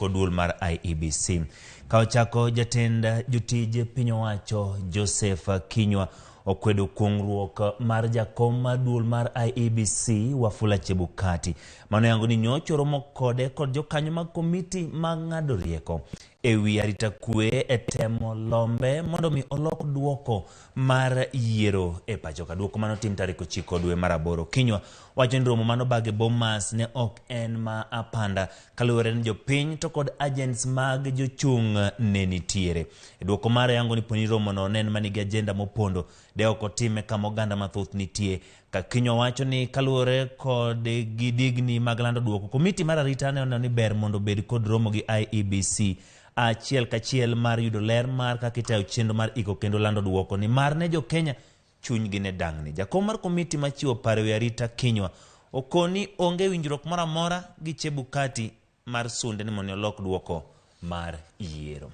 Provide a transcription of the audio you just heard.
kod duol mar IEBC. Ka ochako jatend jotij piny owacho Joseph Kinyua okwedo kuong'ruok mar jakom mar duol mar IEBC Wafula Chebukati. Mano yango ni nyocha oromo kode kod jokanyo mag komiti mag ng'ado rieko e wi arita kwe e temo lombe mondo mi olok duoko mar yiero e pacho ka. Duoko mano tim tarik 9 dwe mar 8. Kinyua wacho ni romo mano bage Bomas ne ok en ma apanda kaluwore ni jopiny to kod agents mag jochung' ne nitiere. E duoko mare yango ni poni romono ne en manigi agenda mopondo de ok otime kama oganda mathoth nitie. Ka Kinyua wacho ni kaluwore kod gi digni mag lando duoko, komiti mar arita ne oneno ni ber mondo obed kod romo gi IEBC achiel kachiel mar yudo ler mar kaka itayo chenro mar iko kendo lando duoko ni mar ne jo-Kenya chunygi ne dang'ni. Jakom mar komiti machiwo paro e wi arita Kinyua okoni onge winjruok moro amora gi Chebukati mar sunde ni mondo olok duoko mar yiero.